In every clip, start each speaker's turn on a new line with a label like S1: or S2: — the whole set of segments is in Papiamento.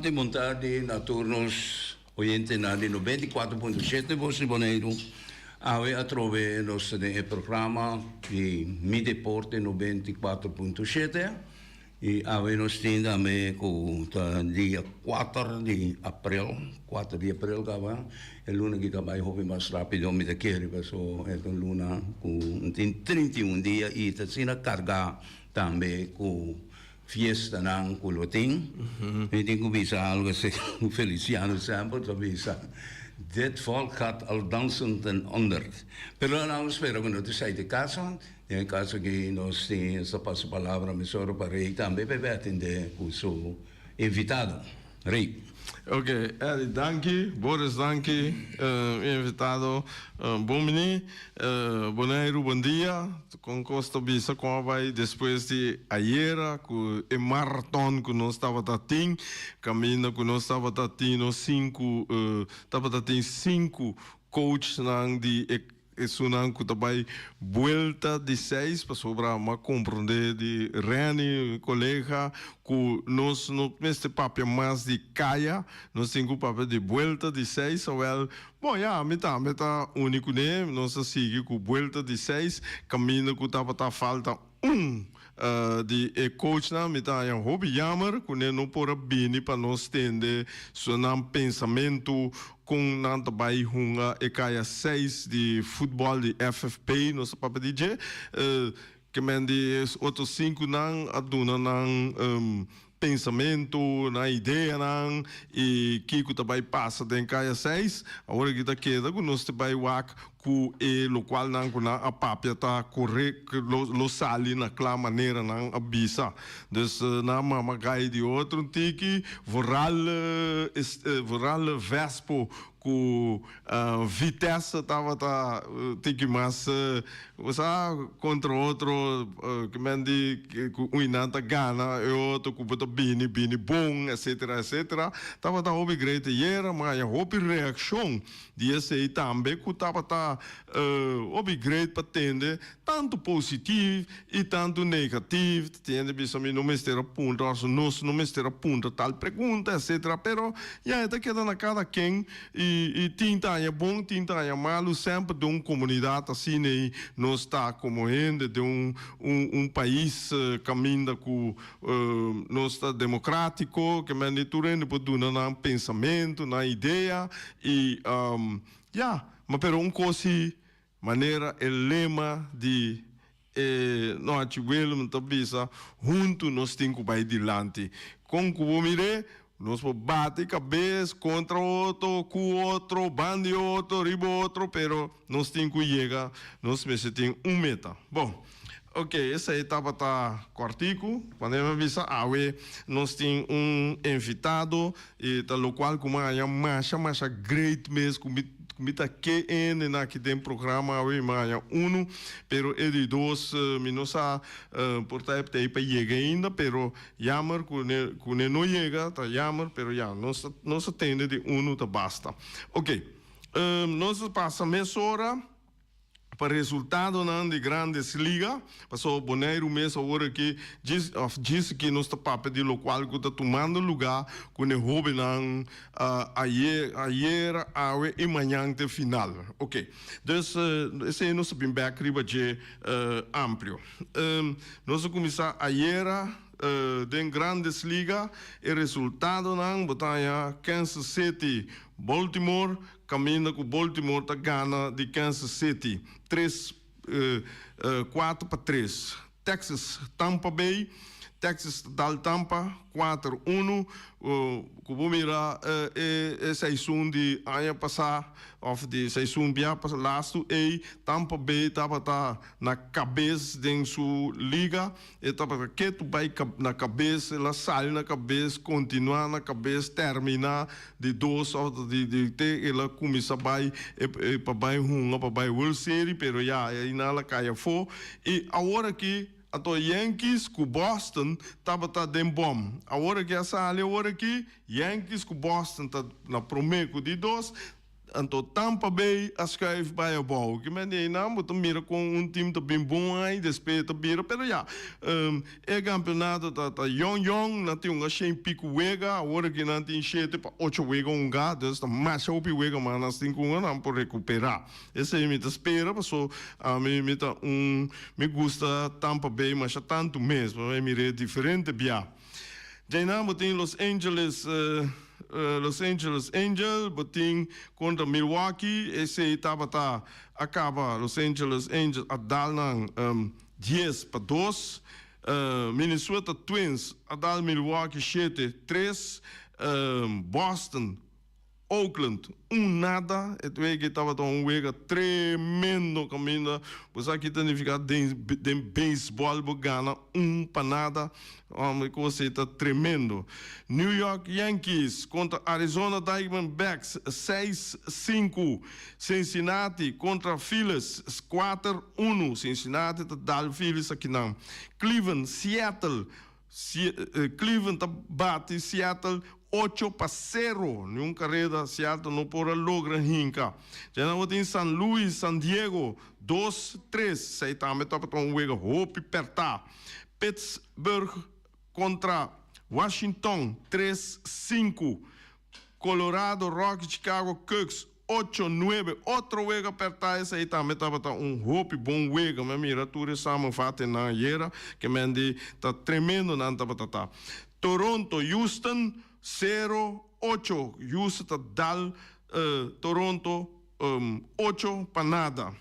S1: tardi, bon tardi na tur nos oyentenan di 94.7 Bos di Boneiru. Awe atrobe nos ta den e programa di Mi Deporte 94.7 y awe nos tin tambe cu ta dia 4 di april, 4 di april caba, e luna aki ta bay hopi mas rapido mi ta kere paso e ta un luna cu tin 31 dia y ta asina carga tambe cu fiestanan cu lo tin. Mi tin cu bisa algo así, Feliciano semper ta bisa, Dit volk gaat al dansend ten onder. Pero nan spera cu no ta esai di caso. Den e caso aki nos tin esta pasa palabra mesora pa Rey tambe pa e bay atende cu su invitado. Rey.
S2: Ok, Eddie danki, Boris danki, mi invitado bon bini. Boneiru bon dia, kon kos ta bisa kon a bai despues di ayera ku e maraton ku nos tabata tin, kaminda ku nos tabata tin nos sinku tabata tin sinku coachnan di e Esunnan ku ta bai buelta di seis pasobra m'a komprondé di Renny, mi kolega, ku nos no mester papia mas di kaya, nos tin ku papia di buelta di seis. Awèl, bon ya, mi tambe ta uni kuné, nos a sigui ku buelta di seis, kaminda ku tabata falta un di e coachnan. Mi ta haña hopi jammer ku ne no por a bini pa nos tende su nan pensamentu kon nan ta bai hunga e kaya seis di futbòl di FFP nos ta papia di dje. Ke men di e otro sinkunan a duna nan pensamentu, nan ideanan i kiko ta bai pasa den Kaya Seis. Awor aki ta keda ku nos ta bai wak ku e lokualnan ku nan a papia ta korek, lo lo sali na kla manera nan a bisa. Dus nan a mama gai di otro un tiki, vooral vooral Vespo ku Vitesse tabata tiki mas bo sa kontra otro ke men di ku un nan ta gana e otro ku bo ta bini bini bon etcetera etcetera tabata hopi great ayera mi haña hopi reakshon di esei tambe ku tabata hopi great pa tende tantu positiv i tantu negativ ta tende bisa mi no mester a puntra òf nos no mester a puntra tal pregunta etcetera pero ya e ta keda na kada ken i i tin ta haña bon tin ta haña malu semper den un komunidat asina ei nos ta komo hende den un un un pais kaminda ku nos ta demokratiko ke men di tur hende por duna nan pensamentu nan idea i ya ma pero un kos si Manera e lema di e Nochi Willem ta bisa, Huntu nos tin ku bai dilanti. Kon ku bo mir'é, nos por bati kabes kontra otro, ku otro, ban di otro, riba otro, pero nos tin ku yega, nos mester tin un meta. Bon, oke, esei tabata kòrtiku. Manera mi a bisa, awe nos tin un invitado i ta lokual ku mi a haña masha masha great mes ku mi Mi ta ke ende na aki den programa awe mi haña unu, pero e di dos mi no sa por ta e tei pa yega ainda, pero jammer ku ne ku ne no yega ta jammer, pero ya nos ta nos ta tende di unu ta basta. Ok, nos ta pasa mesora pa resultadonan di Grandes Liga, pasobra Boneiru mes awor aki djis of djis aki nos ta papia di lokual ku ta tumando lugá ku ne hóbennan ayer ayer, awe i mañan te final. Oke, dus esei nos ta bin bèk riba dje amplio. Nos a kuminsá ayera den Grandes Liga, e resultadonan bo ta haña Kansas City, Baltimore, Caminda cu Baltimore ta gana di Kansas City tres 4-3. Texas, Tampa Bay, Texas ta dal Tampa 4-1. Cu bo mira e seizoen di aña pasa of di seizoen bia pasa lastu ey Tampa Bay tabata na cabes den su liga. E tabata ketu bai na kabes, el a sali na kabes, kontinuá na kabes, terminá di dos òf di di te el a kuminsá bai pa bai hunga pa bai World Series, pero ya einan el a kai afó. I awor aki anto Yankees ku Boston tabata den bòm. Awor aki a sali awor aki Yankees ku Boston ta na promé ku di dos. Anto Tampa Bay a schuif bai abou. Ki men di einan bo ta mira kon un team ta bin bon ai despues ta bira pero ya e campeonato ta ta yong yong nan tin un shen pico wega awor aki nan tin shete pa ocho wega hunga dus ta masha hopi wega mas nan tin ku hunga nan por recupera. Esei mi ta spera paso ami mi ta un mi gusta Tampa Bay masha tantu mes pasobra mi mir'é diferente bia. Djainan bo tin Los Angeles Los Angeles Angel bo tin kontra Milwaukee esei tabata a kaba Los Angeles Angels a dal nan 10-2. Minnesota Twins a dal Milwaukee 7-3. Boston Oakland, un nada. E wega tabata un wega tremendo kaminda. Bo sa ki ta nifiká den den beisbòl bo gana un pa nada. E kos ei ta tremendo. New York Yankees kontra Arizona Diamondbacks 6-5. Cincinnati kontra Phillies 4-1. Cincinnati ta dal Phillies akinan. Cleveland, Seattle Cleveland ta bati Seattle 8-0. Niun kareda Seattle no por a logra hinka. Djana bo tin San Luis, San Diego 2-3. Esei tambe tabata un wega hopi pèrtá. Pittsburgh kontra Washington 3-5. Colorado Rockies, Chicago Cubs 8-9. Otro wega pèrtá esei tambe tabata un hopi bon wega. Mi a mira tur e samenvattingnan ayera ke men di ta tremendo nan tabata ta. Toronto, Houston 0-8. Houston ta dal Toronto 8-0.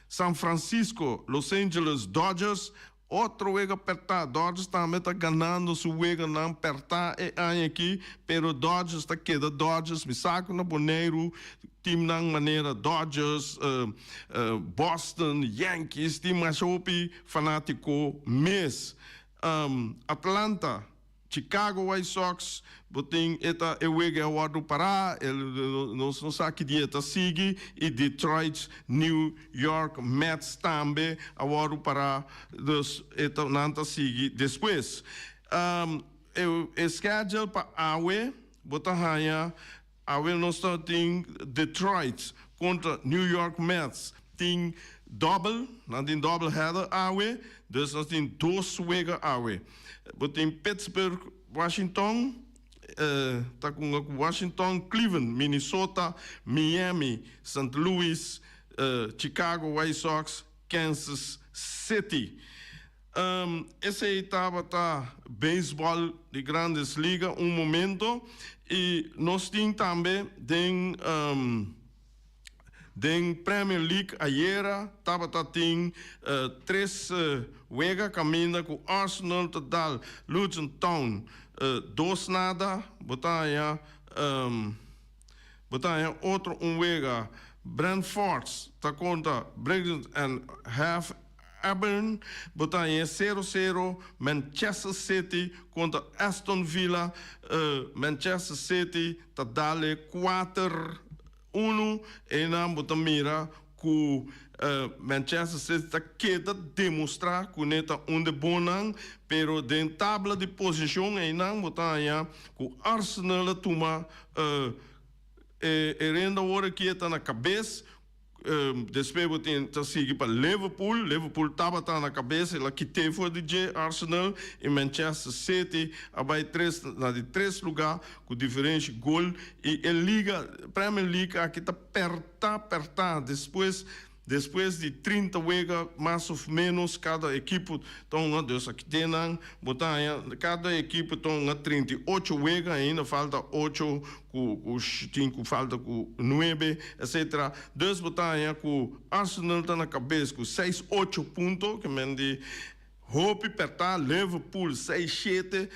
S2: San Francisco, Los Angeles Dodgers Otro wega pèrtá. Dodgers tambe ta ganando su weganan pèrtá e aña aki, pero Dodgers ta keda Dodgers. Mi sa ku na Boneiru timnan manera Dodgers, Boston, Yankees tin masha hopi fanátiko mes. Atlanta. Chicago White Sox, bo tin e ta e wega a wòrdu pará, e nos no sa ki dia e ta sigui, i Detroit New York Mets tambe a wòrdu pará, dus e ta nan ta sigui despues. E e schedule pa awe bo ta haña awe nos ta tin Detroit kontra New York Mets tin dòbel, nan tin dòbel header awe, dus nos tin dos wega awe. Bo tin Pittsburgh, Washington ta kunga ku Washington, Cleveland, Minnesota, Miami, Saint Louis, Chicago White Sox, Kansas City. Esei tabata beisbòl di Grandes Liga un momento i nos tin tambe den Den Premier League ayera tabata tin tres wega caminda cu Arsenal ta dal Luton Town 2-0. Bo ta haña bo ta haña otro un wega Brentford ta contra Brighton and Hove Albion. Bo ta haña 0-0 Manchester City contra Aston Villa. Manchester City ta dal 4. Unu, einan bo ta mira ku Manchester City ta keda demostrá ku ne ta un de bonnan, pero den tabla di posishon einan bo ta haña ku Arsenal a tuma e renda awor aki e ta na kabes. Despues bo tin ta sigui pa Liverpool. Liverpool tabata na kabes, el a kit'é for di dje Arsenal i Manchester City a bai tres na di tres lugá ku diferensha gol i e liga Premier League aki ta pèrtá pèrtá despues despues di 30 wega mas of ménos kada ekipo ta hunga dus aki den nan bo ta haña kada ekipo ta hunga 38 wega ainda falta ocho ku ku tin ku falta ku nuebe etcetera dus bo ta haña ku Arsenal ta na kabes ku seis ocho punto ke men di hopi pèrtá Liverpool seis shete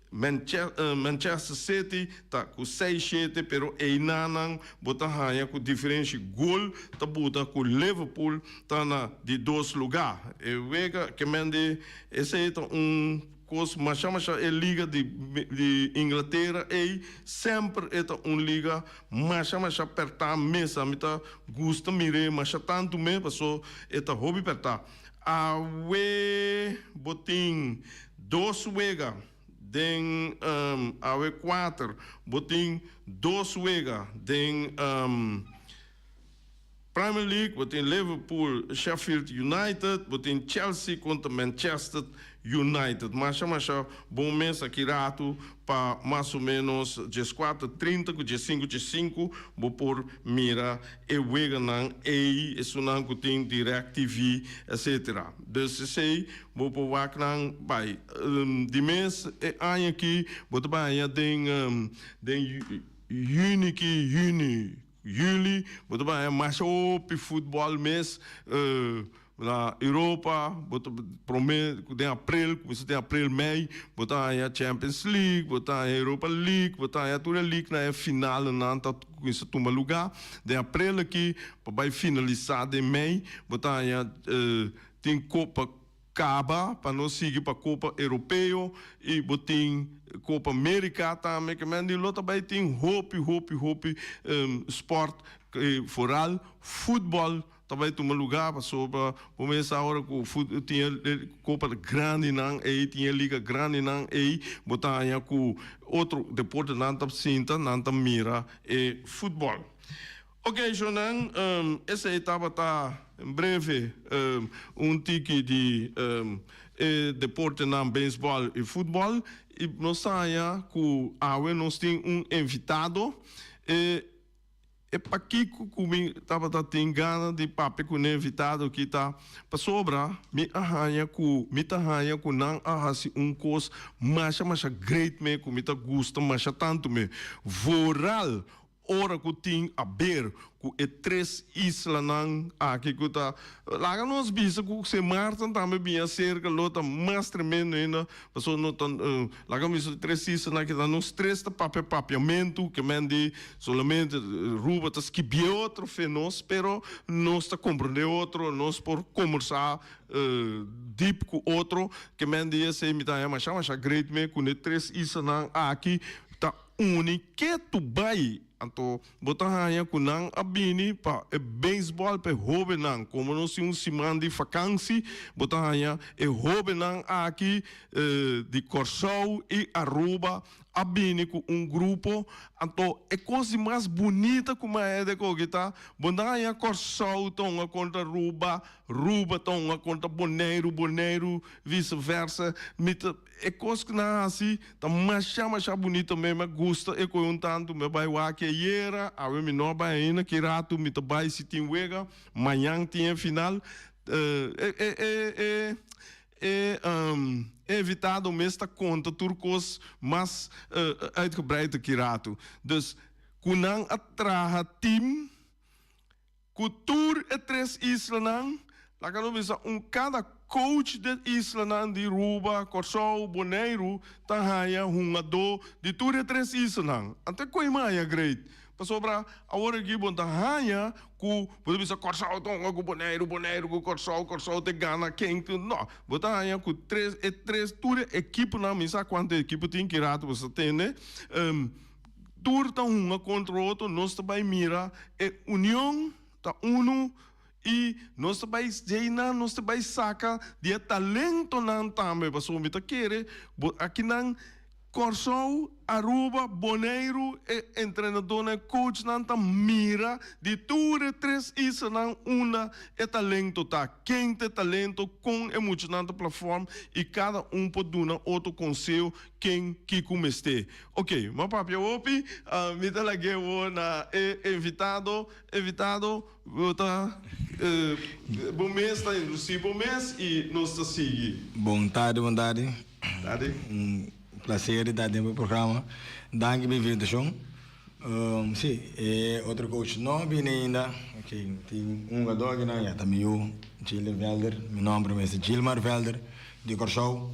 S2: Manchester City ta ku seis shete pero einanan bo ta haña ku diferensha gol ta buta ku Liverpool ta na di dos lugá e wega ke men di esei ta un Kos masha masha e liga di di Inglatera ei semper e ta un liga masha masha pertá mes. Ami ta gusta mir'é masha tantu mes paso e ta hopi pertá. Awe bo tin dos wega den awe kuater bo tin dos wega den. Premier League, bo tin Liverpool, Sheffield United, bo tin Chelsea kontra Manchester United. Masha masha bon mes aki ratu pa mas o menos dieskuater trinta ku diesinku diesinku bo por mira e weganan ei, esunnan ku tin Direct TV etcetera. Dus esei bo por wak nan bai. Di mes e aña aki bo ta bai haña den den yüni ki yüni, yüli bo ta bai haña masha hopi futbòl mes. Na Europa bo ta prome ku den aprel, kuminsa den aprel, mei, bo ta haña Champions League, bo ta haña Europa League, bo ta haña tur e league nan e finalnan ta kuminsa tuma lugá. Den aprel aki pa bai finalisá den mei bo ta haña tin kopa kaba pa nos sigui pa kopa Europeo i bo tin kopa Amerika tambe ke men di lo ta bai tin hopi hopi hopi sport foral futbòl Ta bai tuma lugá pasobra bo mes sa ora ku tin e kopa grandinan ei, tin e liga grandinan ei, bo ta haña ku otro deportenan ta sinta, nan ta mira e futbòl. Oke, shownan, esei tabata en breve un tiki di e deportenan beisbòl i futbòl. I nos ta haña ku awe nos tin un invitado. E. E pakiko ku mi tabata tin gana di papia ku ne invitado aki ta pasobra mi a haña ku mi ta haña ku nan a hasi un kos masha masha great me ku mi ta gusta masha tantu me. Vooral ora ku tin aber ku e tres islanan aki ku ta laga nos bisa ku Sint Maarten tambe bin aserka lo ta mas tremendo ainda pasobra no ta Laga mi su tres islanan ki ta nos tres ta papia papiamentu ke men di solamente Ruba ta skibié otro fe nos pero nos ta komprendé otro nos por kombersá dip ku otro ke men di esei mi ta haña masha masha great me ku ne tres islanan aki ta uni ketu bai anto Bo ta haña ku nan a bini pa e beisbòl pa e hóbennan. Komo nos tin un siman di fakansi, bo ta haña e hóbennan aki di Kòrsou i Aruba a bini ku un grupo. Anto e kos di mas bunita ku mi a hede koki ta, bo ta haña Kòrsou ta hunga kontra Aruba, Aruba ta hunga kontra Boneiru, Boneiru vise versa. Mi ta. E kos ku nan hasi ta masha masha bunito me me gusta e koe un tantu me bai wak ayera awe mi no a bai ainda ki ratu mi ta bai si tin wega mañan tin e final e e e e e e invitado mes ta konta tur kos mas uitgebreid ki ratu dus ku nan a traha team Ku tur e tres islanan, laga nos bisa un kada coach den islanan di Ruba, Kòrsou, Boneiru ta haña hungadó di tur e tres islanan. Anto e koe maya great. Pasobra awor aki bo ta haña ku bo ta bisa Kòrsou ta hunga ku Boneiru, Boneiru ku Kòrsou, Kòrsou ta gana ken ku no. Bo ta haña ku tres e tres tur e ekiponan, mi sa kuantu ekipo tin ki rato bo sa tende. Tur ta hunga kontra otro, nos ta bai mira e union ta unu i nos ta bai djeinan, nos ta bai saka di e talentonan tambe, pasobra mi ta kere bo akinan Kòrsou, Aruba, Boneiru e entrenadornan, e coachnan ta mira di tur e tres islanan unda e talento ta, ken ta e talento, kon e muchanan ta plafòm i kada un por duna otro konseho ken kiko mester. Ok, m'a papia hopi, mi ta lag'é awor na e invitado. Invitado, bo ta, bo mes ta introducí bo mes i nos ta sigui.
S3: Bon tardi, bon tardi.
S2: Tardi.
S3: Un placer di ta den bo programa. Danki pa invitacion. Si, e otro coach no a bini ainda. Ok, tin un hungador akinan, ya ta mi yu, Gilder Velder. Mi nomber mes ta Gilmar Velder, di Kòrsou.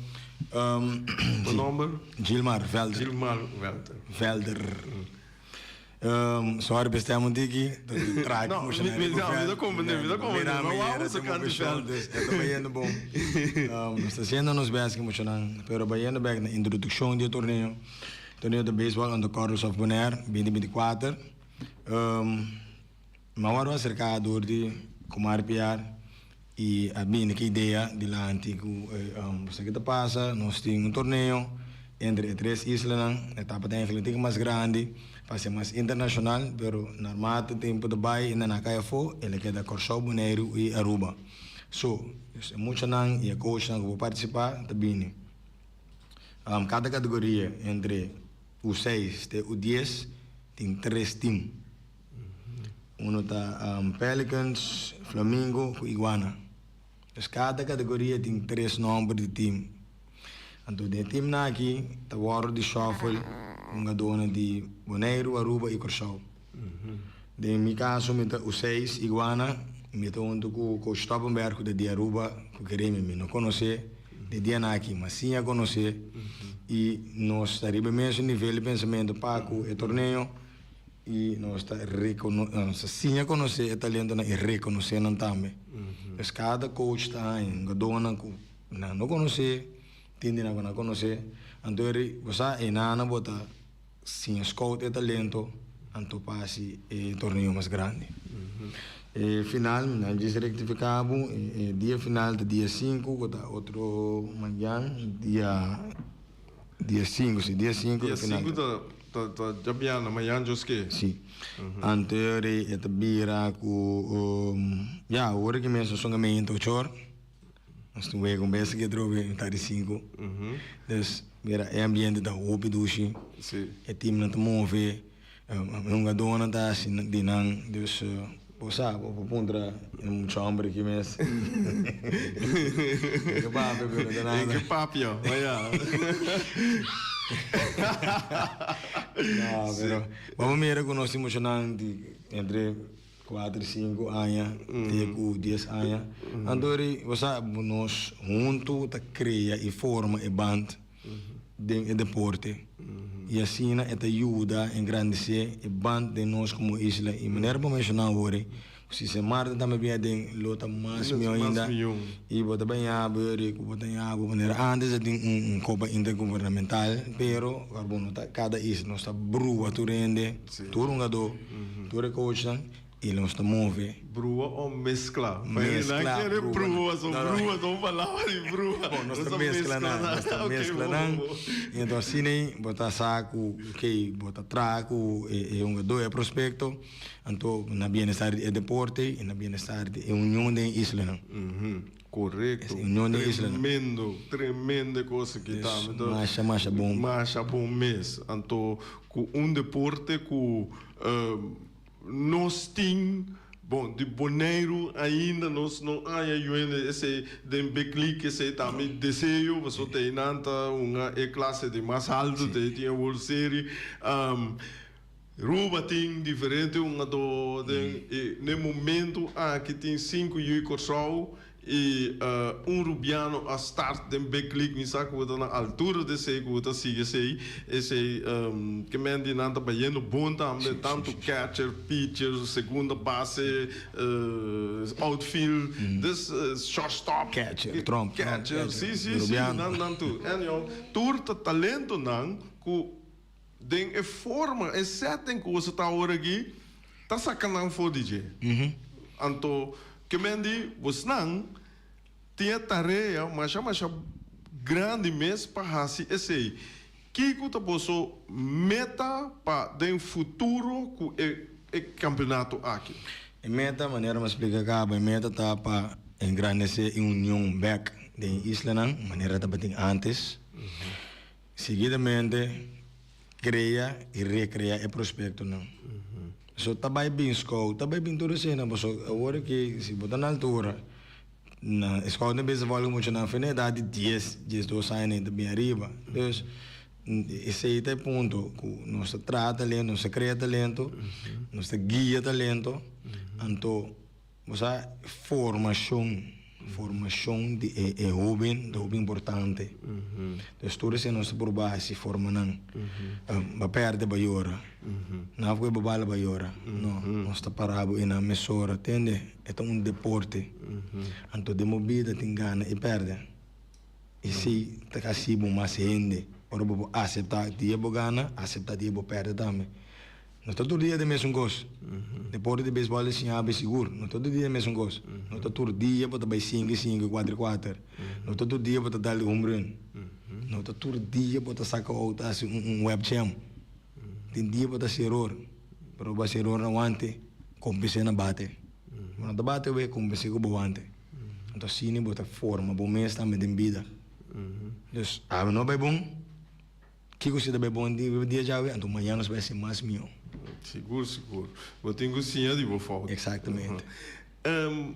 S2: Bo nomber?
S3: Gilmar Velder.
S2: Gilmar Velder.
S3: Velder. Sorry pa stem un tiki, traha
S2: No, mi mi ta comprende, mi ta comprende. Ma wou sa kant di Velder.
S3: Dus e ta bayendo bon. Nos ta haciendo nos best ki muchanan, pero bayendo bek na introduccion di e torneo. Torneo di baseball under Corners of Bonaire binti binti kuater. Mi a wòrdu aserká dor di Kumar Piar i a bini ku idea dilanti ku esaki ta pasa, nos tin un torneo entre e tres islanan, e tabata eigenlijk tin mas grandi. Pa hasi mas internashonal, pero naarmate tempu ta bai i nan a kai afó, el a keda Kòrsou, Boneiru i Aruba. So, dus e muchanan i e coachnan ku por partisipá ta bini. Kada kategoria entre U seis te U dies tin tres tim. Uno ta Pelicans, Flamingo ku Iguana. Dus kada kategoria tin tres nòmber di tim. Anto den e timnan aki ta wòrdu di shòfel hungadónan di Boneiru, Aruba i Kòrsou. Den mi kaso mi ta U seis, Iguana, mi ta huntu ku Coach Stoppenberg ku ta di Aruba ku Keremi. Mi no konosé di dianan aki, ma siña konosé i nos ta riba e mesun nivel di pensamentu pa ku e torneo i nos ta nos ta siña konosé e talentonan i rekonosé nan tambe. Pues kada coach ta haña hungadónan ku nan no konosé, tin di nan ku nan konosé. Anto eri bo sa einan bo ta Siña scout e talento anto pa hasi e torneo mas grandi. E final, mi nan djis rectifica bo, e dia final ta dia sinku cu ta otro mañan, dia dia sinku, si dia sinku
S2: e final. Dia sinku ta ta ta djabiana, mañan djoske.
S3: Si. Anto e ta bira cu ya awor aki mes nos son a ocho or. Nos tin wega un bes aki atrobe mitad di sinku. Dus mira e ambiente ta hopi dushi. E teamnan ta move, e hungadónan ta hasi di nan. Dus bo sa, bo por puntra e mucha hòmber aki mes. E ke papia pero no ta nada.
S2: E ke papia, ma ya.
S3: No, pero bo a mira ku nos tin muchanan di entre. Kuater, sinku aña te ku dies aña. Anto eri bo sa nos huntu ta krea i forma e band den e deporte. I asina e ta yuda engrandesé e band den nos komo isla. I manera bo menshoná awor ku si Sint Maarten tambe bin aden lo ta mas mihó ainda. I bo ta baña bo eri ku bo ta ña bo manera antes a tin un kopa intergubernamental pero bo no ta kada isla nos ta brua tur hende. Tur hungadó, tur e coachnan i nos ta move.
S2: Brua o mezcla?
S3: Mezcla,
S2: brua. Brua, so brua, so un palabra di brua.
S3: Bon, nos ta mezcla nan, nos ta mezcla nan. I enton asina ei bo ta sa ku okey, bo ta traha ku e hungadó, e prospecto, anto na bienestar di e deporte i na bienestar di e union den e islanan.
S2: Korekto. Tremendo, tremendo e kos aki ta.
S3: Mi ta. Masha, masha bon.
S2: Masha bon mes. Anto ku un deporte ku nos tin, bon di Boneiru ainda nos no haña yuende esei den Big League, esei ta mi deseo, pasobra te einan ta hunga e klase di mas alto, te ei tin e World Series. Ruba tin diferente hungadó den e n'e momento aki tin sinku yu i Kòrsou i un Rubiano a start den Big League. Mi sa ku bo ta na altura di esei ku bo ta sigui esei. Esei ke men di nan ta bayendo bon tambe tantu catcher, pitcher, segunda base, outfield, dus shortstop,
S3: Catcher, Trump,
S2: catcher, si si si nan nan tur. Anyhow tur ta talentonan ku. Den e forma, e setting ku boso ta awor aki, ta saka nan for di dje. Anto, ke men di, bosnan tin e tarea masha masha grandi mes pa hasi esei. Kiko ta boso meta pa den futuro ku e e kampeonato aki?
S3: E meta, manera mi a splika kaba, e meta ta pa engrandesé e union bèk den e islanan, manera tabatin ántes. Seguidamente crea y recrea e prospectonan. So ta bay bin scout, ta bay bin tur esena paso awor aki si bo ta na altura na e scout na bisa volga muchanan fin na edad di dies, diesdos aña nan ta bin ariba. Dus esey ta e punto cu nos ta traha talento, nos ta crea talento, nos ta guia talento, anto. Bo sa formacion, formacion di e e hoben ta hopi importante. Entonces tur esei nos ta purba haci forma nan. Bo a perde bo a yora. Nan a kohe bo bala bo a yora. No, nos ta para bo einan mesora. Tende, e ta un deporte. Anto den bo bida tin gana i perde. Esei ta haci bo mas hende. Ora bo por acepta dia bo gana, acepta dia bo perde tambe. No ta tur dia den mesun kos. Deporte di beisbòl ta siña bo sigur. No ta tur dia den mesun kos. No ta tur dia bo ta bai sinku i sinku, kuater i kuater. No ta tur dia bo ta dal di home run. No ta tur dia bo ta saka out hasi un web jam. Tin dia bo ta hasi eror, pero bo hasi eror na wante, kompens'é na bate. Bo no ta bate wei, kompens'é ku bo wante. Anto asina bo ta forma bo mes tambe den bida. Dus, awe no bai bon, kiko si ta bai bon di dia djawe, anto mañana nos bai hasi mas mihó.
S2: Sigur, sigur. Bo tin ku siña di bo fout.
S3: Eksaktamente.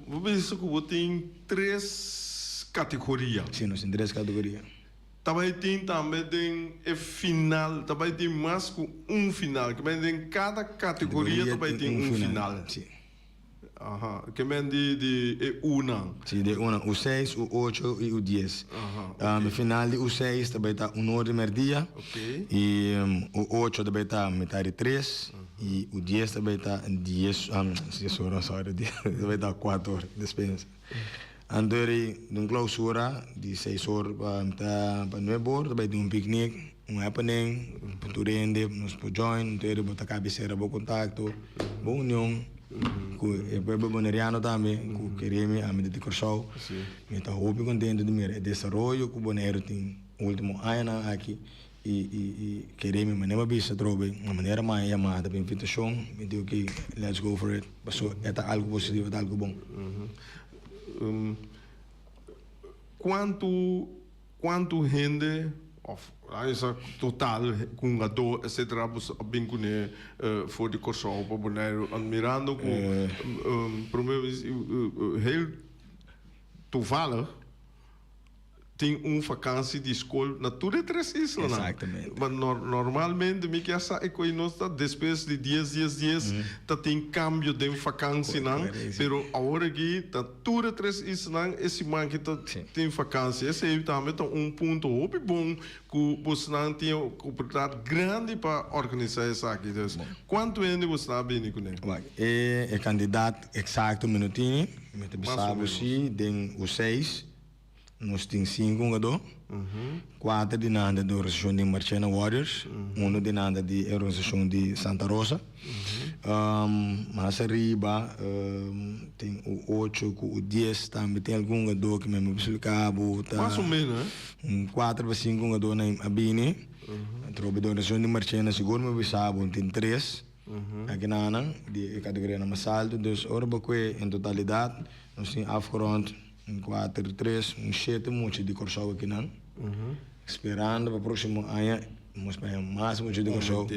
S2: Bo bisa ku bo tin tres kategoria.
S3: Si, nos tin tres kategoria.
S2: Ta bai tin tambe den e final, ta bai tin mas ku un final. Ke men den kada kategoria ta bai tin un final.
S3: Si.
S2: Aha, ke men di di e unan.
S3: Si, di e unan, U seis, U ocho i U dies.
S2: Aha,
S3: E final di U seis ta bai ta un or di merdia.
S2: Ok.
S3: I U ocho ta bai ta mitar di tres. I U dies ta bai ta dies, dies ora, sorry, ta bai ta kuater or, dispensa. Anto eri den clausura di seis or pa ta pa nuebe or ta bai tin un picnic, un happening pa tur hende nos por join, anto eri bo ta cabe cera bo contacto, bo union cu e pueblo Boneriano tambe cu keremi ami ta di Corsou. Mi ta hopi contento di mira e desaroyo cu Boneiru tin ultimo añanan aki i i i keremi manera bo a bisa atrobe na manera maya yamada pa invitacion mi di ok let's go for it pasobra e ta algo positivo e ta algo bon.
S2: Kuantu kuantu hende òf esa total hungadó etcetera bo a bin kuné for di Kòrsou pa Boneiru mirando ku prome heel toevallig Tin un vakansi di skol na tur e tres islanan.
S3: Exactamente.
S2: Ma normalmente mi kier sa e koe nos ta despues di dies dies dies ta tin kambio den vakansinan, pero awor aki ta tur e tres islanan e siman aki ta tin vakansi. Esei tambe ta un punto hopi bon ku bosnan tin e oportunidat grandi pa organisa esaki. Dus kuantu hende bosnan a bini kuné?
S3: Wak, e kantidat eksakto mi no tini, mi ta bisa bo si den u seis. Nos tin sinku hungadó, kuater di nan ta di organisashon di Marchena Warriors, unu di nan ta di e organisashon di Santa Rosa. Mas ariba tin u ocho ku u dies tambe tin algun hungadó ku mi a splika bo ta
S2: Mas o menos eh.
S3: Un kuater pa sinku hungadó nan a bini. Atrobe di organisashon di Marchena sigur mi a bisa bo tin tres akinanan di e kategorianan mas altu. Dus ora bo kue en totalidat nos tin afgerond. Un kuater, tres, un shete mucha di Kòrsou akinan. Sperando pa próksimo aña nos por haña mas mucha di Kòrsou.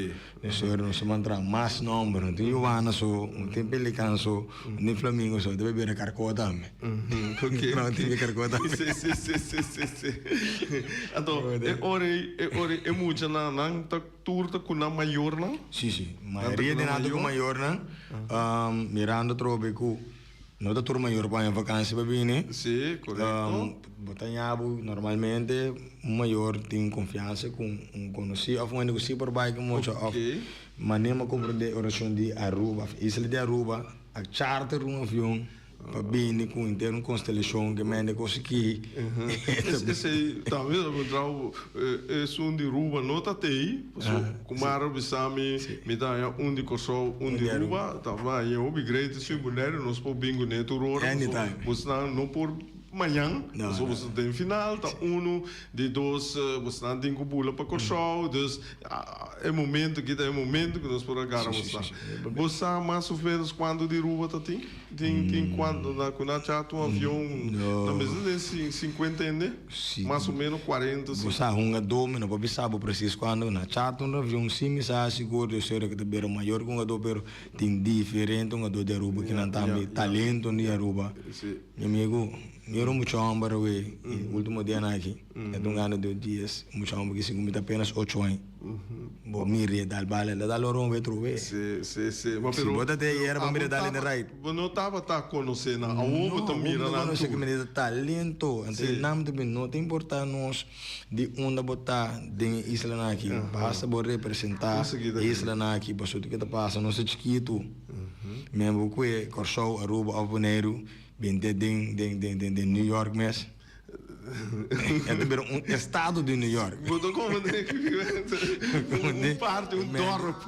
S3: Nos ora nos ta mantra mas nòmber. No tin Yuwana so, no tin Pelikan so, no tin Flamingo so. Ta bira Karkó tambe. No tin Karkó tambe.
S2: Si, si, si, si, si, si. Anto e ora ei, e ora ei e muchanan nan ta tur ta ku nan mayornan?
S3: Si, si. Mayoria di nan ta ku mayornan. Mirando atrobe ku. No ta tur mayor ku haña vakansi pa bini.
S2: Sí, korekto.
S3: Bo ta haña bo normalmente un mayor tin konfiansa ku un konosí òf un hende ku sí por bai ku mucha òf manera mi a komprondé orashon di Aruba òf isla di Aruba a charter un avion pa bini ku henter un konstelashon ke mende kos aki.
S2: Esei tambe ta puntra bo esun di Ruba no ta tei paso ku Mara bisa mi mi ta haña un di Kòrsou un di Ruba ta haña hopi great si Boneiru nos por bin kuné tur ora paso bosnan no por mañan paso boso den final ta unu di dos bosnan tin ku bula pa Kòrsou dus e momento aki ta e momento ku nos por a gara bosnan bo sa mas of menos kuantu di Ruba ta tin? Tin tin kuantu na ku nan chata un avion ta mester den sinkuenta hende mas o menos kuarenta
S3: Bo sa hungadó mi no por bisa bo presis kuantu na chata un avion si mi sa sigur di osera ku ta bira mayor ku hungadó pero tin diferente hungadó di Aruba ki nan tambe talento di Aruba mi amigu mi era un mucha homber awe e ultimo dianan aki e ta un gana di dies un mucha homber ki sigur mi ta apenas ocho aña. Bo mira e dal bala, el ta dal ora un wet rube.
S2: Si, si, si. Ma
S3: Si
S2: pero,
S3: bo ta te
S2: pero
S3: ayera, bo
S2: abo
S3: mira dal in the
S2: taba,
S3: right.
S2: bo no tabata conoce nan, awor bo
S3: No,
S2: ta
S3: awor bo
S2: mira
S3: ta
S2: nan
S3: conoce
S2: tur.
S3: cu mi ta talento. Anto
S2: Si.
S3: e nam ta bin, no ta importa nos di unda bo ta den e islanan aki, basta bo representa
S2: Bo sigui ta
S3: e
S2: kere.
S3: islanan aki, pasobra kico ta pasa, nos ta chikitu. Men bo cue Corsou, Aruba of Boneiru, bin te den, den, den, den, den New York mes. E ta bira un estado di New York.
S2: Bo ta komprendé un parti, un dorp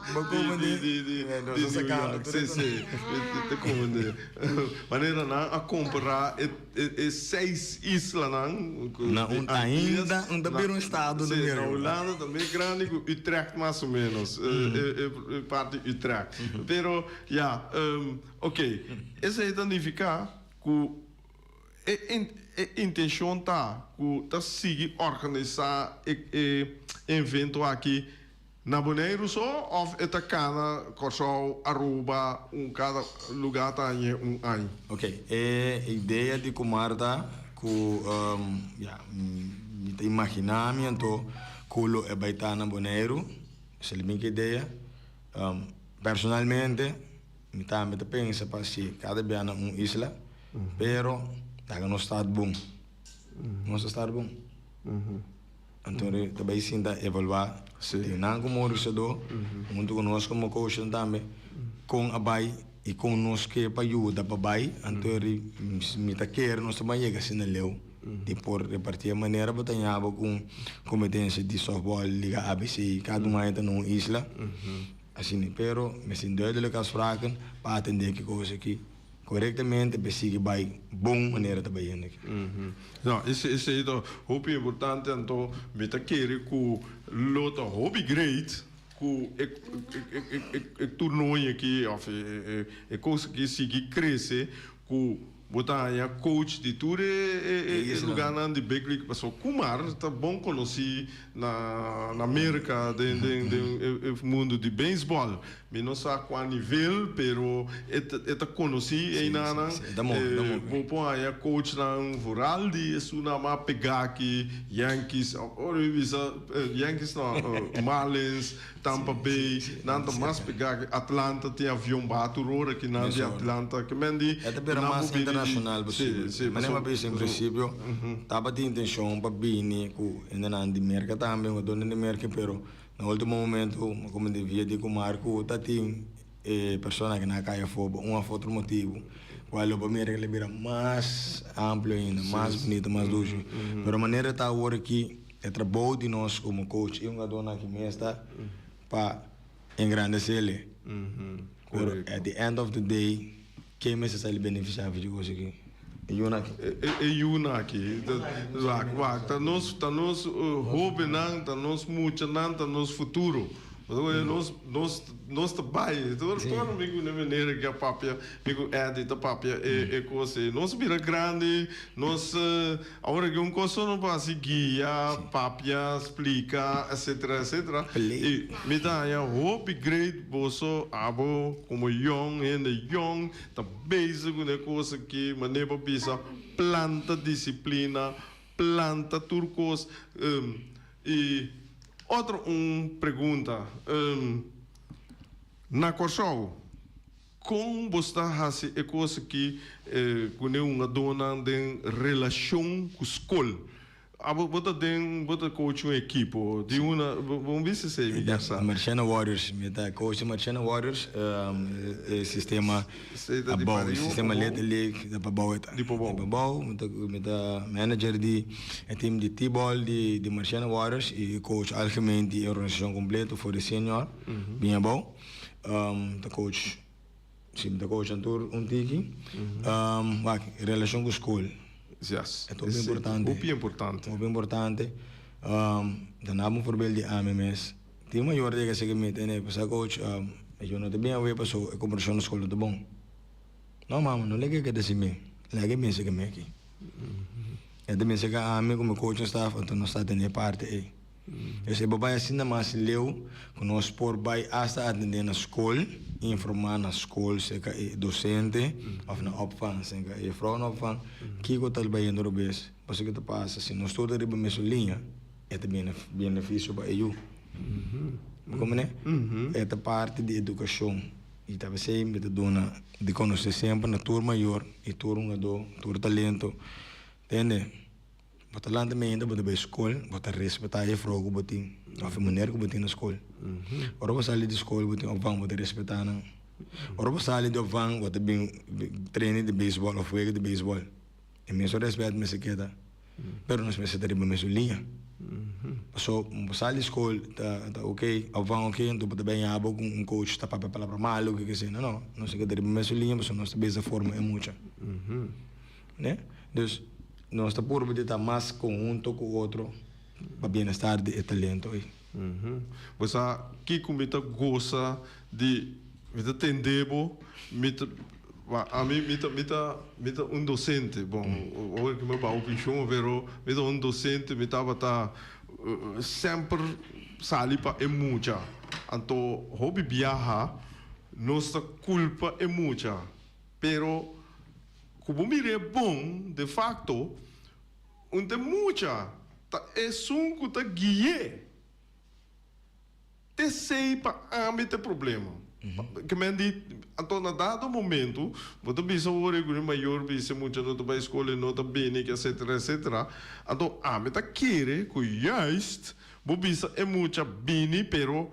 S2: di di di New York. Si, si, mi ta komprendé. Manera nan a kompará e e seis islanan ku
S3: Na un ainda un ta bira un estado
S2: na Merka. Si, na Hulanda ta mes grandi ku Utrecht mas o menos, e e parti Utrecht. Pero ya, oké, esei ta nifiká ku E e intencion ta cu ta sigui organisa e e evento aki na Boneiru so of e ta cana Corsou, Aruba, un cada lugar ta hañ'e un aña?
S3: Ok, e idea di Kumar ta cu ya, mi ta imagina mi anto cu lo e bay ta na Boneiru, esei ta mi idea. Personalmente. Mi tambe ta pensa pa si kada bia na un isla, pero laga nos start bon. Nos ta start bon. Anto ta bay sinta evalua den nan como organisador, hunto cu nos como coachnan tambe, con a bay y con nos ke pa yuda pa bay. Anto mi ta kere nos ta bay yega asina leu di por reparti e manera bo ta ñaba cu un competencia di softball liga ABC, cada un aña ta na un isla. Asina, pero mester duidelijk afspraken pa atendé ki kos aki korektamente pa e sigui bai bon manera ta bai hende aki.
S2: No, esei ta hopi importante, anto mi ta kere ku lo ta hopi great ku e e turnooi aki òf e kos aki sigui krese ku Bo ta haña coach di tur e lugarnan di big league pasobra Kumar ta bon conoci na na Merca den den den e mundo di baseball. Mi no sa cua nivel pero e ta e ta conoci einanan. Bo por haña coachnan vooral di esunnan mas pega aki Yankees ora mi bisa Yankees no Marlins. Tampa Bay, nan ta mas pegá ki Atlanta, tin avion baha tur ora ki nan di Atlanta, ke men di
S3: E ta bira mas internashonal posibel. Manera mi a bisa en prinsipio, tabatin intenshon pa bini ku hendenan di Merka tambe, hungadornan di Merka, pero na ultimo momento komo di via di Kumar ku ta tin e persona ku nan a kai afó pa un òf otro motibu, kual lo por mira ku el a bira mas amplio ainda, mas bunito, mas dushi. Pero manera ta awor aki. E trabou di nos komo coach i hungadónan aki mes ta pa engrandesé-le. Pero at the end of the day, ken mester sali benefisiá for di kos aki? E yunan aki.
S2: E yunan aki. Wak, wak, ta nos, ta nos hóbennan, ta nos muchanan, ta nos futuro. Pasobra nos, nos, nos ta bai. Tur, tur mi ku e manera ku a papia, mi ku Eddie ta papia e, e kos ei. Nos a bira grandi, nos. Awor aki un kos so no por hasi guia, papia, splika, etcetera, etcetera. I mi ta haña hopi great boso abo komo yong, hende yong ta bezig ku e kos aki, manera bo bisa planta disiplina, planta tur kos. I otro un pregunta, na Kòrsou Kon bo sta hasi e kos aki ku ne hungadónan den relashon ku skol? Abo bo ta den bo ta coach un ekipo di una bo bisa esei mi kier sa.
S3: Marchena Warriors, mi ta coach di Marchena Warriors, e sistema abou, e sistema Little League ta pabou e ta. Di pabou. Di pabou, mi ta mi ta manager di e team di T-ball di di Marchena Warriors i coach algemeen di e organisashon kompleto for di senior bin abou. Ta coach, si mi ta coach nan tur un tiki. Wak, relashon ku skol.
S2: Yes.
S3: E ta hopi importante.
S2: Hopi importante.
S3: Hopi importante. Ta naba un voorbeeld di ami mes. Tin mayor di a sigi mi tene, pasá coach, yo no ta bin awe paso e komportashon na skol no ta bon. No mama, no lege keda si mi, lege mi sigi mi aki. E ta bin sega ami ku mi coaching staff, anto nos ta tene e parti ei. Dus e por bai asina mas leu ku nos por bai asta atendé na skol, informá na skol serka e dosente òf na opvang serka e vrouwenopvang kiko ta bayendo robes, pasobra kiko ta pasa si nos tur ta riba mesun liña e ta benefisio pa e yu. Bo komprendé? E ta parti di edukashon i ta p'esei mi ta duna di konosé semper na tur mayor i tur hungadó, tur talento, tende. Bo ta lanta meinta, bo ta bai skol, bo ta respetá e vrou ku bo tin òf e muner ku bo tin na skol. Ora bo sali di skol bo tin opvang, bo ta respetá nan. Ora bo sali di opvang bo ta bin training di beisbòl òf wega di beisbòl. E mesun rèspèt mester keda. Pero nos mester ta riba mesun liña. Paso bo sali di skol ta ta ok, opvang ok, anto bo ta bin abo ku un coach ta papia palabra malu ke kese. No no, nos tin ke ta riba mesun liña pasobra nos ta bezig forma e mucha. Ne? Dus nos ta purba di ta mas konhunto ku otro pa bienestar di e talento ei.
S2: Bo sa kiko mi ta gosa di mi ta tende bo, mi ta ami mi ta mi ta mi ta un docente, bon ora ki mi a baha penshon pero mi ta un docente mi tabata semper sali pa e mucha, anto hopi biaha nos ta culpa e mucha pero ku bo mir'é bon de facto. Un te mucha ta esun ku ta gui'é. T'esei pa ami t'e problema. Ke men di, anto na dado momento bo ta bisa ora ku e mayor bisa e mucha no ta bai skol e no ta bini etcetera etcetera. Anto ami ta kere ku juist bo bisa e mucha bini pero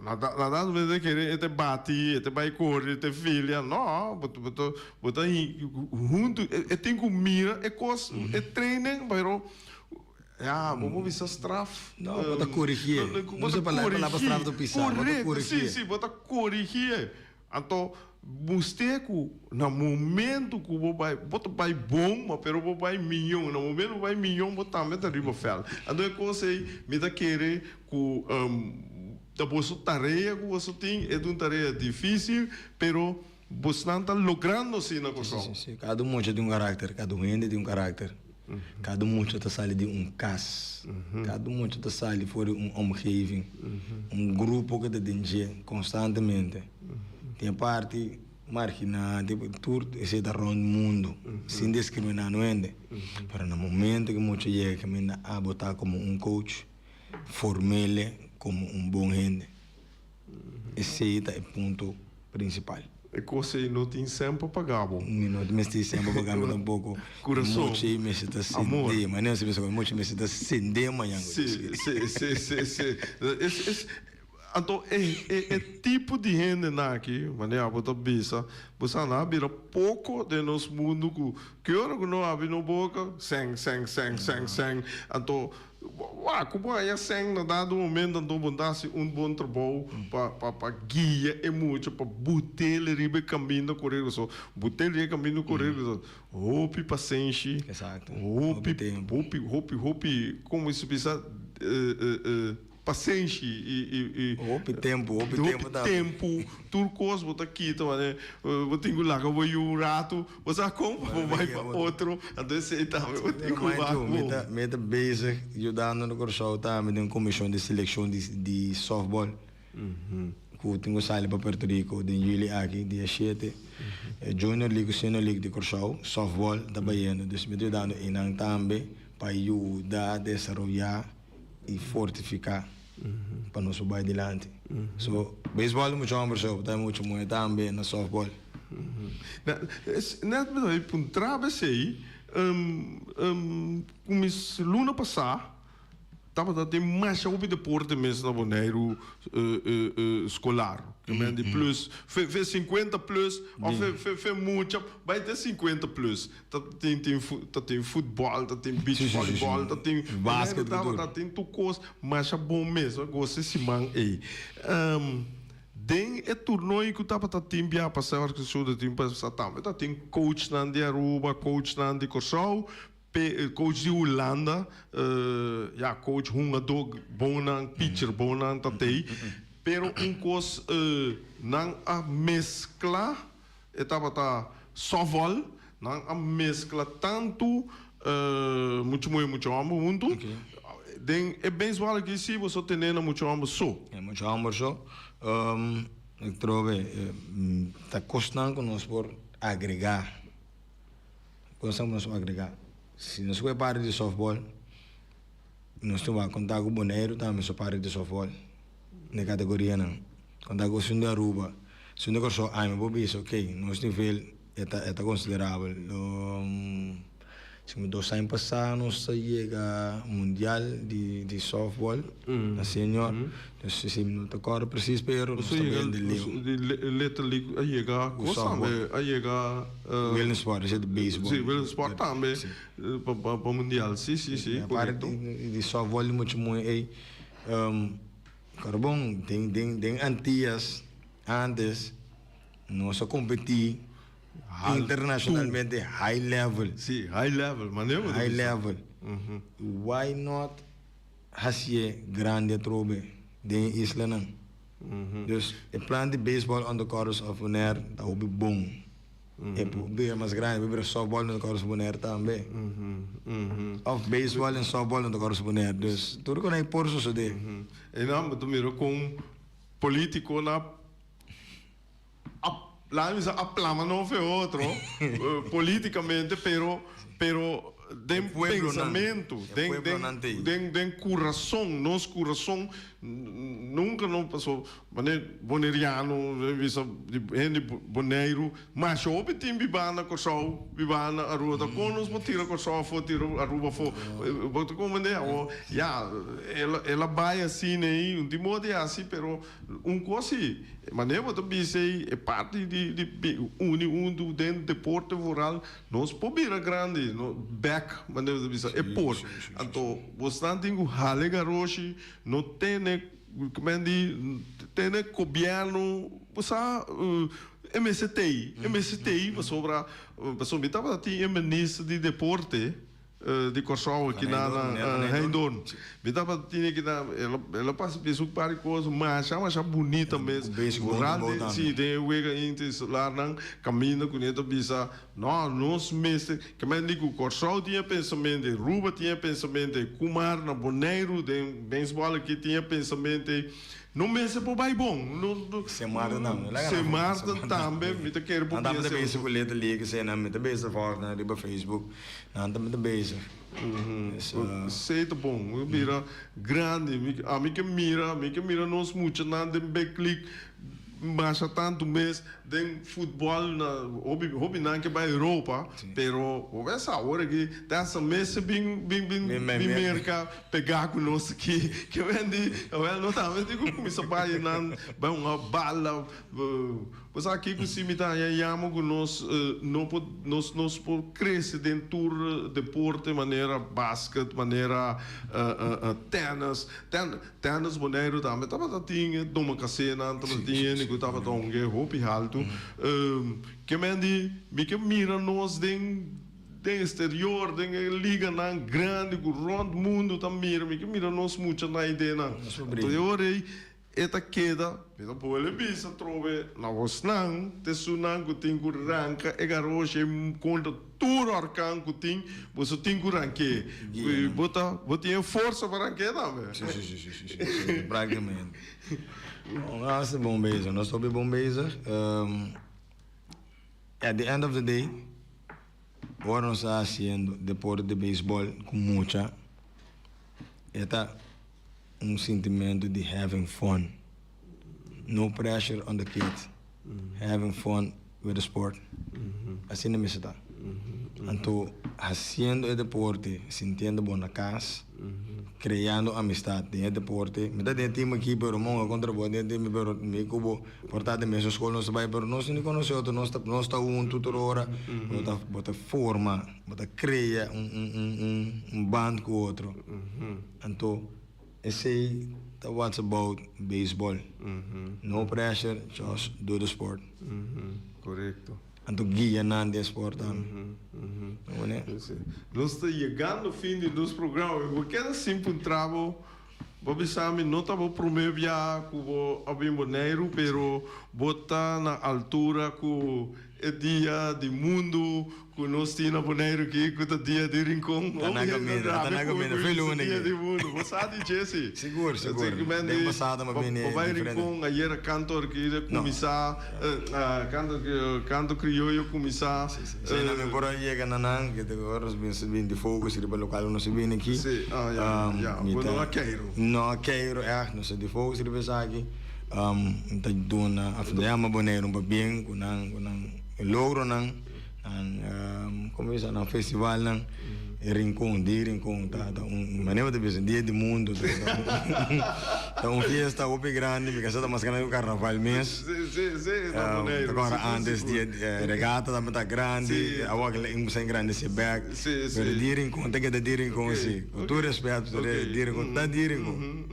S2: Na dado momento e kere e ta bati, e ta bai kore, e ta filia. No, bo bo ta bo ta huntu, e tin ku mira e kos, e training, pero ya bo por bisa straf.
S3: No, bo ta korigié.
S2: Bo ta korigié. Korekto, si, si, bo ta korigié. Anto mustr'é ku na momento ku bo bai, bo ta bai bon, ma pero bo bai miyon. Na momento bo bai miyon, bo tambe ta riba vèlt. Anto e kos ei mi ta kere ku ta boso tarea ku boso tin, e ta un tarea difísil, pero bosnan ta logrando asina Kòrsou.
S3: Sí, sí, sí. Kada un mucha tin un karakter, kada un hende tin un karakter. Kada un mucha ta sali di un kas, kada un mucha ta sali for di un omgeving, un grupo ku ta den dje konstantemente. Tin e parti marginá, tin tur esei ta rònt mundu, sin diskriminá no hende. Pero na momento ku e mucha yega kaminda abo ta komo un coach, form'el komo un bon hende. Esei ta e punto principal.
S2: E cos ei no tin semper paga bo.
S3: Mi no mester semper paga mi tampoco.
S2: Curason.
S3: Mochi ei mester ta sende. Manera si mester mochi mester ta sende mañan.
S2: Si, si, si, si, si. Es, es, anto e, e, e tipo di hendenan aki, manera bo ta bisa, bo sa nan a bira poco den nos mundo cu ki ora cu no habri no boca, sèn, sèn, sèn, sèn, sèn. Anto Wak, ku bo haña sèn na dado momento anto bo ta hasi un bon trabou pa pa pa guia e mucha pa butel riba e kaminda korekto. So butel riba e kaminda korekto hopi pasenshi, hopi hopi hopi hopi komo se bisa Pasenshi i i.
S3: Hopi tempu, hopi tempu
S2: tambe. Hopi tempu, tur kos bo ta kita manera bo tin ku laga bo yu un ratu, bo sa kon pa bo bai pa otro, anto esei tambe bo tin ku wak bo.
S3: Mi ta mi ta bezig yudando na Kòrsou tambe den komishon di selekshon di di sòftbòl ku tin ku sali pa Puerto Rico den yüli aki dia shete. Junior League ku Senior League di Kòrsou sòftbòl ta bayendo, dus mi ta yudando einan tambe pa yuda desaroyá. i fortifiká pa nos por bai dilanti. So, beisbòl ta muchu hòmber so, ta muchu muhé tambe na sòftbòl.
S2: Nèt mi ta bai puntra bo esei, kumis luna pasá tabata tin masha hopi deporte mes na Boneiru skolar. Ke men di plus, fe sinkuenta plus òf fe mucha bai te sinkuenta plus. Ta tin tin ta tin futbòl, ta tin beach volleyball, ta tin
S3: Basket ku tur.
S2: Ta tin tur kos masha bon mes. A gosa e siman ei. Den e toernooi ku tabata tin bia pasá organisashon ta tin pasá tambe ta tin coachnan di Aruba, coachnan di Kòrsou, coach di Hulanda, ya coach hungadó bonnan, pitcher bonnan ta tei. Pero un kos nan a meskla. E tabata softball, nan a mezcla tantu mucha muhe mucha homber huntu. Den e baseball aki si boso tene na mucha homber so.
S3: E mucha homber so. Ik trobe ta cosnan cu nos por agrega. Cosnan cu nos por agrega. Si nos cu e parti di softball, nos tin wak conta cu Boneiru tambe su parti di softball. Na e categorianan. Conta cu esun di Aruba, esun di Corsou, ami por bisa ok, nos nivel e ta e ta considerabel. Si 2 aña pasá nos a yega mundial di di softball na senior. Dus si mi no ta kòrda precies pero nos
S2: Boso
S3: ta
S2: yega
S3: bende leu.
S2: di Little League a yega
S3: Ku
S2: kos
S3: softball.
S2: tambe a yega
S3: Willemssport, esei ta baseball.
S2: Si Willemssport tambe
S3: Si.
S2: pa pa pa mundial si si si
S3: Aparte
S2: korekto.
S3: di di softball di mucha muhe ei kòrda bon den den den Antillas antes nos a kompetí internacionalmente high level.
S2: Sí, high level, manera bo ta
S3: High
S2: bisa.
S3: level. Why not hacié grandi atrobe den e islanan? Dus e plan di baseball on the colors of Bonaire ta hopi bon. E por bira mas grandi, e por bira softball on the colors of Bonaire tambe. Of baseball en softball on the colors of Bonaire. Dus tur con ei por sosode.
S2: E nan bo ta mira con politiconan a laat mi bisa a plama no fe otro politicamente pero pero den pensamento den den den den curason nos curason nunca no paso mane boneriano bisa di hende Boneiru masha hopi tin biba na Corsou biba na Aruba ta con nos por tira Corsou afo tira Aruba afo bo ta comprende awor ya el a bay asina ey un tin modo di haci pero Un kos si, manera bo ta bisa ei, e parti di di uni huntu den deporte vooral, nos por bira grandi, no bek, manera bo ta bisa, e por. Anto bosnan tin ku hala e garoshi, no tene, men di, tene gobièrnu, bo sa, e mester t'ei, e mester t'ei pasobra, pasobra mi tabata tin e minister di deporte, Di Kòrsou aki na Heindorn. Mi tabata tin aki na, el a pasa bisa un par di kos masha masha bunita mes. Vooral den, si, den e wega inter-insularnan kaminda ku nan ta bisa, no, nos mester, ke men di ku Kòrsou tin e pensamentu, Aruba tin e pensamentu, Kumar na Boneiru den beisbòl aki tin e pensamentu. No mester por bai bon.
S3: Sint Maarten tambe.
S2: Sint Maarten tambe mi ta kere por
S3: Nan tambe ta bezig ku Little League esei nan mi ta bezig volg nan riba Facebook. Nan tambe ta bezig.
S2: Esei ta bon. Mi bira grandi. Ami ke mira, mi ke mira nos muchanan den Big League masha tantu mes den futbòl na hopi hopi nan ke bai Europa pero bo pensa awor aki ta hasta mes bin bin bin bin Merka pegá ku nos aki ke men di awel no tambe tin ku kuminsá bai nan bai un bala bo sa kiko si mi ta haña yama ku nos no por nos nos por krese den tur deporte manera basket manera tennis tennis Boneiru tambe tabata tin e domacasenan tabata tin hende ku tabata hunga hopi haltu ke men di mi ke mira nos den Den exterior, den e liganan grandi ku rònt mundu ta mira, mi ke mira nos muchanan ei den nan. Anto e ora ei e ta keda, mi ta bolbe bisa atrobe na bosnan, te esunnan ku tin ku ranka e garoshi ei kontra tur orkan ku tin, boso tin ku rank'é. Bo ta, bo tin e forsa pa rank'é tambe.
S3: Si, si, si, si, si, si, praktikamente. Nos ta bon bezig, nos ta hopi bon bezig. At the end of the day, ora nos ta haciendo deporte di beisbol cu mucha, e ta un sintimento di having fun. No pressure on the kids, having fun with the sport. Asina mester ta. Anto haciendo e deporte, sintiendo bo na cas. Creando amistad den e deporte. Mi ta den e team aki pero monga contra bo den e team pero mi cu bo por ta den mesun school nos ta bay pero nos ni conoce otro nos ta nos ta hunto tur ora bo ta bo ta forma bo ta crea un un un un un band cu otro anto esey ta what's about baseball no pressure just do the sport.
S2: Correcto.
S3: Anto guia nan den sport tambe. Bo
S2: Nos ta yegando fin di nos programa. Mi por keda sin puntra bo, bo bisa mi no ta bo prome bia ku bo a bin Boneiru, pero bo ta na altura ku e dia di mundu ku nos tin na Boneiru aki ku ta dia di Rincon.
S3: Ta na kaminda, ta na kaminda. Fe luna
S2: Dia di mundu. Bo sa di dje si?
S3: Sigur, sigur. Den pasado mi a bini
S2: Bo bai
S3: diferente.
S2: Rincon ayera kanto arki kuminsá. Canto canto crioyo cuminsa.
S3: Si si si na mi por a yega na nan ke ta ora nos bin bin di focus riba local nos a bini aki.
S2: Si ah ya ya bo no a keiro.
S3: No a keiro echt nos a di focus riba esaki mi ta duna of ta yama Boneiru pa bien ku nan ku nan logronan. Nan como bisa nan festivalnan e Rincon di Rincon ta ta un manera bo ta bisa dia di mundo ta ta un fiesta hopi grandi mi kasa ta mas grandi ku carnaval mes
S2: Si si si na Boneiru
S3: ta kora antes dia regata tabata grandi awor a kuminsá engrandesé bek pero di Rincon ta keda di Rincon si ku tur respeto di Rincon ta di Rincon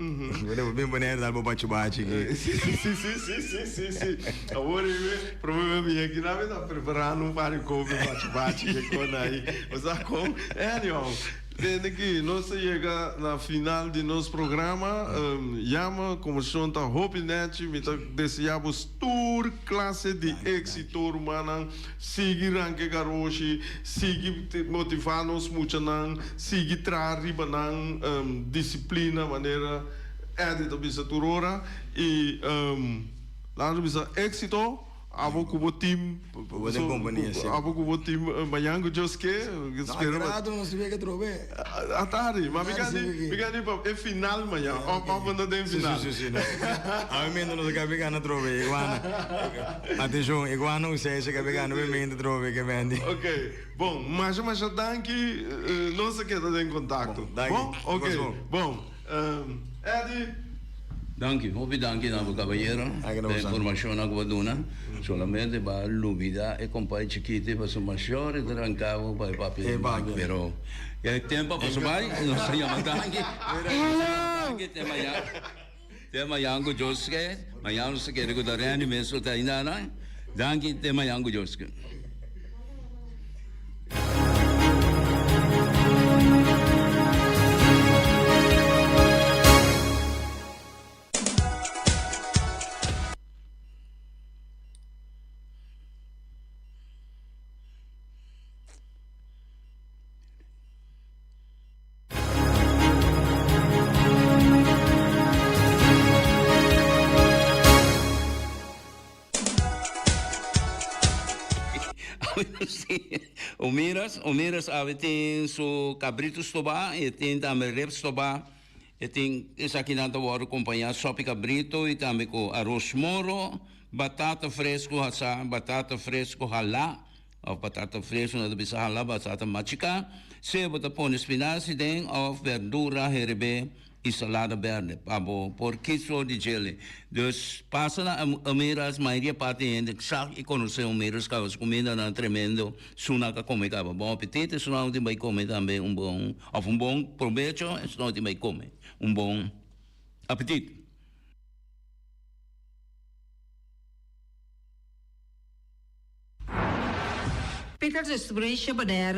S3: bo bin Boneiru dal bo bachi bachi aki.
S2: Si si si si si si si awor Prome mi aki na mi ta preparando un par di kopi bachi bachi ke kon ahi. Bo sa kon? Anyhow, tende ki nos ta yega na final di nos programa. Yama komoshon ta hopi nechi. Mi ta desea bos tur klase di éksito rumannan. Sigui ranka e garoshi, sigui motivá nos muchanan, sigui traha riba nan disiplina manera Eddie ta bisa tur ora. I. Laat bisa éxito abo ku bo team.
S3: Bo den kompania si.
S2: Abo ku bo team mañan ku Dios ke.
S3: No agrado nos wega atrobe.
S2: Atari ma mi ka di mi ka di pa e final mañan of of bo no den final.
S3: Si si si. Awe mendo nos a kabe gana atrobe iguana. Atenshon iguana un seis a kabe gana awe mendo atrobe ke bendi.
S2: Ok bon masha masha danki nos a keda den kontakto.
S3: Bon danki.
S2: Ok bon Eddy.
S1: Danki, hopi danki na bo kabayero pa e informashonnan ku bo a duna. Solamente bo a lubida e kompai chikiti pasobra mashor e ta ranka bo pa e papia di bank. Pero e tempu a pasa bai, nos ta yama danki. Danki te mañan, te mañan ku Dios ke. Mañan nos ta kere ku ta Randy mes lo ta ainda nan. Danki te mañan ku Dios ke. Omiras, Omiras awe tin su cabrito stobá, e tin tambe rib stobá, e tin esakinan ta wòrdu kompañá sopi cabrito i tambe ku aros moro, batata fresku hasá, batata fresku halá, òf batata fresku nan ta bisa halá, batata machiká, sea bo ta pone spinazi den òf berdura herebé. y salada berde pa bo por kiso di djele. Dus pasa na Omeras, mayoria parti hende sa y conoce Omeras caba su cumindanan tremendo, esuna ka come caba. Bon apetito, esuna tin bay come tambe un bon, of un bon probecho, esuna tin bay come un bon apetit.
S4: Peter Distribution Bonaire.